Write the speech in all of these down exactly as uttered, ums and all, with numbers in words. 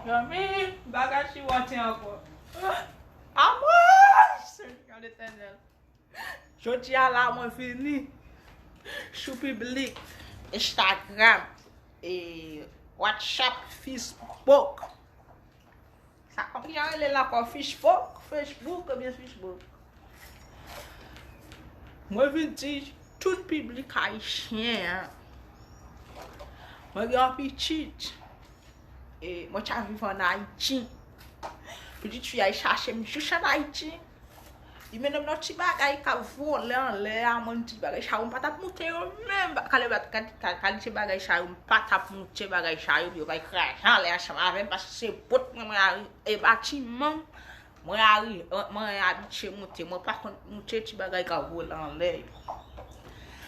Zanmi, bagay chiwante ankò. Amwey! Senyè Letènèl. Jodi a la, mwen vini sou piblik Instagram, e WhatsApp, Facebook. Sa kòm jan rele l ankò, Facebook, Facebook oubyen Facebook. Mwen vin di tout piblik ayisyen an, mwen gen yon pitit, e mwen t ap viv ann Ayiti. Pitit fi a, li chache m jis ann Ayiti. Li mennen m nan ti bagay k ap vole anlè a, mwen di bagay sa yo, m pa t ap moute yo menm, kalite bagay sa yo, m pa t ap moute bagay sa yo, pou yo pa kraze anlè ansanm avè m, paske se bout mwen, mwen ari-, e batiman, mwen ari-, mwen abitye moute, mwen pa konn moute ti bagay k ap vole anlè yo.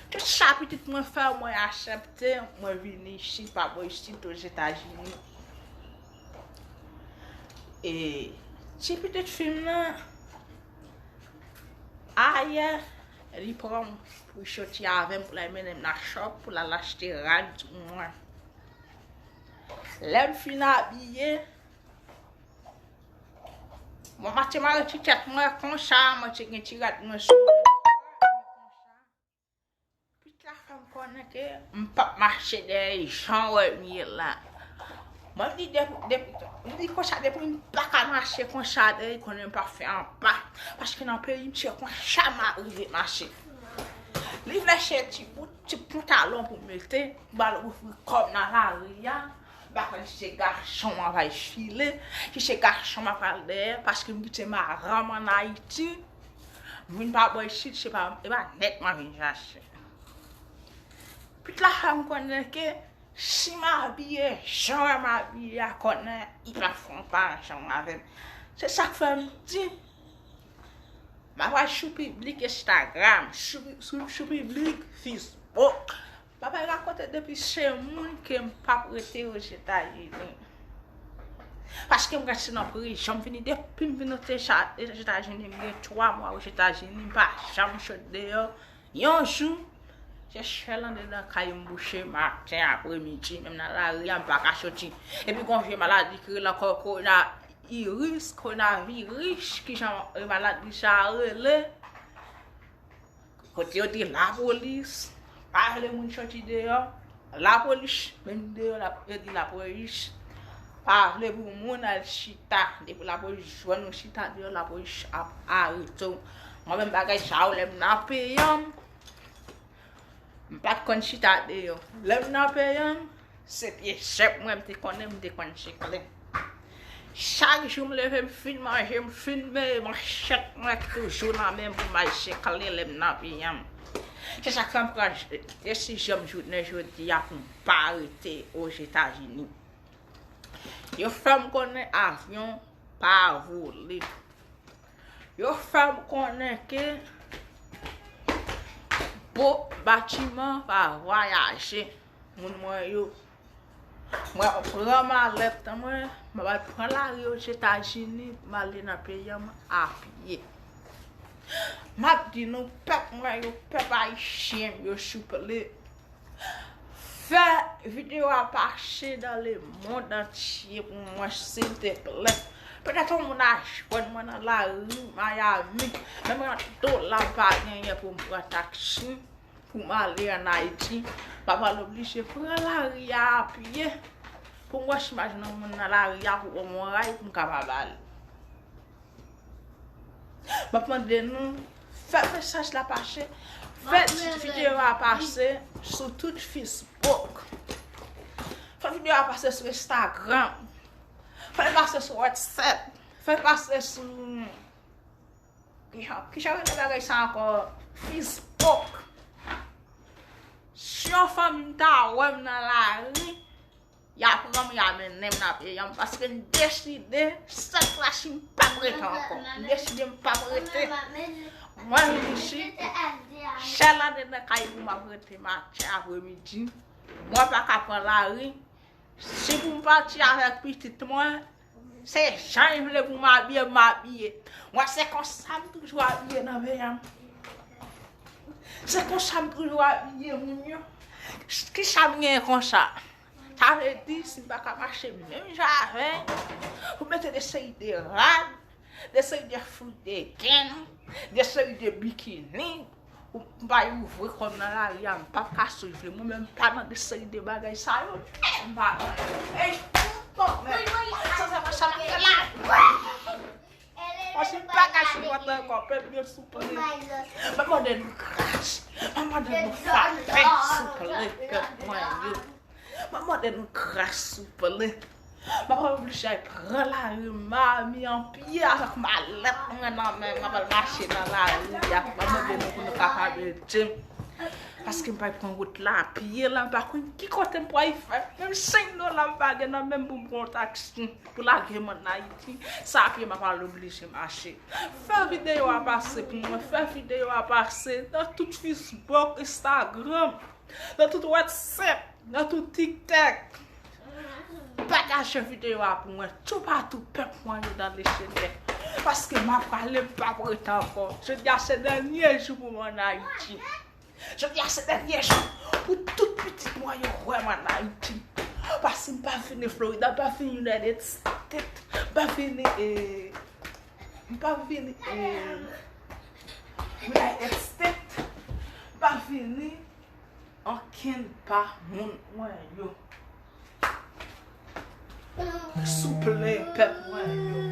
Tout sa pitit mwen fè, mwen aksepte, mwen vini isit, pa bò isit, Ozetazini. E ti pitit fi m nan, ayè, li pran m pou l soti avè m, pou l al mennen m nan shop, pou l al achte rad pou mwen. Lè m fin abiye, mwen, mwen te mare ti tèt mwen konsa, mwen te gen ti rad mwen sou mwen. Pitit la fè m konnen ke m p ap mache dèyè jan w wè m ye la. Mwen di depi, depi, m di konsa, depi m pa ka mache konsa dèyè, konnen m p ap fè yon pa. Paske nan peyi m, se konsa m ap rive mache. Li vle se ti bout, ti pantalon pou mete, m al ofri kò m nan lari a. M pa konn si se gason m ap al file, si se gason m ap al dèyè, paske m kite madanm ann Ayiti. M vin pa bò isit, se pa, e pa nèt mwen vin chache. Pitit la fè m konnen ke si m abiye jan m abiye a, konnen li p ap fè yon pa ansanm avè m. Se sa k fè m di, m ap al sou piblik Instagram, sou, sou, sou piblik Facebook. M ap al rakonte depi se moun ke m p ap rete Ozetazini. Paske m rete nan prizon, m vini depi m vin Ozetazini, m gen twa mwa Ozetazini, m pa janm sot deyò. Yon jou, se sèl andedan kay m bouche maten, apremidi, menm nan lari a, m pa ka soti. Epi gon vye maladi ki rele ankò kowonaviris, kowonaviris, kijan maladi sa a rele? Kote yo di lapolis pa vle moun soti deyò, lapolis, menm deyò, la, yo di lapolis pa vle pou moun al chita. Depi lapolis jwenn ou chita deyò, lapolis ap arete w. Mwen menm bagay sa yo, lè m nan peyi m, m pa t konn chita deyò. Lè m nan peyi m, se pye sèp mwen m te konnen, m te konn sikle. Chak jou m leve, m fin manje, m fin beye, manchèt mwen toujou nan men m pou m al sikle lè m nan peyi m. Se sa k fè m pran desizyon m jounen jodi a pou m pa rete Ozetazini. Yo fè m konnen avyon pa vole. Yo fè m konnen ke bo-, batiman pa vwayaje. Moun mwen yo, mwen pran malèt mwen, mwen pral pran lari Ozetazini, m ale nan peyi m apye. M ap di nou, pèp mwen yo, pèp ayisyen m yo, souple, fè videyo a pase dans le monde entier pou mwen, silteplè. Petèt yon moun a jwenn mwen nan lari Miami, men mwen, dola m pa genyen pou m pran taksi pou m ale ann Ayiti. M ap al oblije pran lari a apye pou m wè si m pa jwenn yon moun nan lari a pou ban m yon ride pou m kapab ale. M ap mande nou, fè mesaj la pase, fè videyo a pase sou tout Facebook. Fè videyo a pase sou Instagram. Fè l pase sou WhatsApp. Fè l pase sou, kijan, kijan rele bagay sa ankò? Facebook. Si yon fanmi ta wè m nan lari, y a pran m, y a mennen m nan peyi m, paske m deside, sèt fwa si m p ap rete ankò. M deside m p ap rete. Mwen vin isit, sèl andedan kay pou m ap rete maten, apremidi. Mwen pa ka pran lari. Si pou m pati avèk pitit mwen, se jan l vle pou m abiye, m abiye. Mwen, se konsa m toujou abiye nan peyi m. Se konsa m toujou abiye, moun yo. Kisa m genyen konsa? Sa vle di, si m pa ka mache menm jan avè l, de seri de rad, de seri de fri de ken, de seri de bikini. Ou m pa ouvri kò m nan lari a, m p ap ka swiv li. Mwen menm m pa nan de seri de bagay sa yo. M pa nan yo. Ey, tonton, men, sa, sa, sa, sa, la. Paske m pa ka sipòte ankò, pèp yo souple. Mwen mande nou gras. Mwen mande nou favè, souple, pèp mwen yo. Mwen mande nou gras, souple. Mwen pa oblije al pran lari Miami an pye avèk malèt mwen nan men m, mwen pral mache nan lari a. Mwen mande nou pou nou kapab ede m. Paske m pral pran wout la pye la, m pa konn ki kote m pral fè. Menm senk dola m pa gen nan men m pou m pran yon taksi pou lage m ann Ayiti. Se a pye m ap al oblije mache. Fè videyo a pase pou mwen, fè videyo a pase nan tout Facebook, Instagram, nan tout WhatsApp, nan tout TikTok. Pataje videyo a pou mwen toupatou, pèp mwen yo nan lesyèl. Paske m ap prale, m p ap rete ankò. Jodi a se dènye jou pou mwen ann Ayiti. Jodi a se dènye jou pou tout pitit mwen yo wè m ann Ayiti. Paske m pa vini Florida, m pa vini United States, m pa vini, eh, m pa vini, eh, United States, m pa vini ankenn pa moun mwen yo. Souple, pèp mwen yo.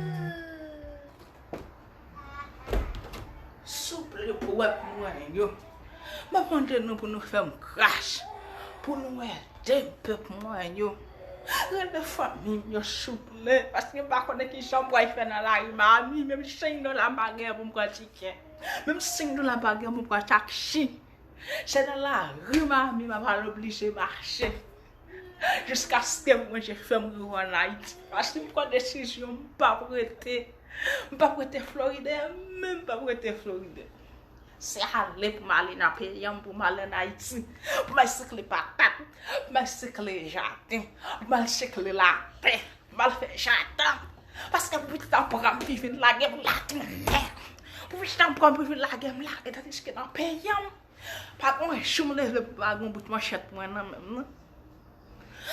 Souple, pèp mwen yo. M ap mande nou pou nou fè m gras, pou nou ede m, pèp mwen yo. Rele fanmi m yo, souple, paske m pa konnen ki jan m pral fè nan lari Miami, menm senk dola m pa gen pou m pran tikè. Menm senk dola m pa gen pou m pran taksi. Se nan lari Miami m ap al oblije mache. Jiskaske manje fè m rive ann Ayiti. Paske m pran desizyon, m p ap rete. M p ap rete Florida, menm m p ap rete Florida. Se ale pou m ale nan peyi an, pou m ale ann Ayiti. Pou m al sikle patat, pou m al sikle jaden, pou m al sikle latè, pou m al fè jaden. Paske pou pitit an pran m pou vin lage m la tounen. Pou pitit an pran m pou vin lage m la, e tandiske nan peyi an, pa gon jou m leve pou pa gon bout manchèt mwen nan men m nan.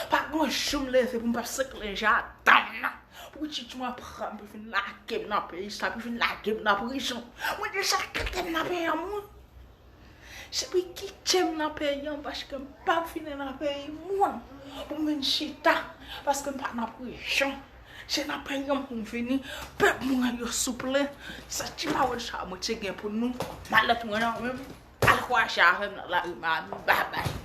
Pa gon jou m leve pou m p ap sikle jaden m nan. Pou timoun an pran m pou vin lage m nan peyi sa, pou vin lage m nan prizon. Mwen deja kite m nan peyi an, mwen. Se pou kite m nan peyi an, paske m p ap vini nan peyi moun pou m vin chita, paske m pa nan prizon. Se nan peyi an pou m vini. Pèp mwen yo, souple, se ti pawòl sa mwen te gen pou nou. Malèt mwen nan men m. Al kwaze avè m nan lari Miami. Babay.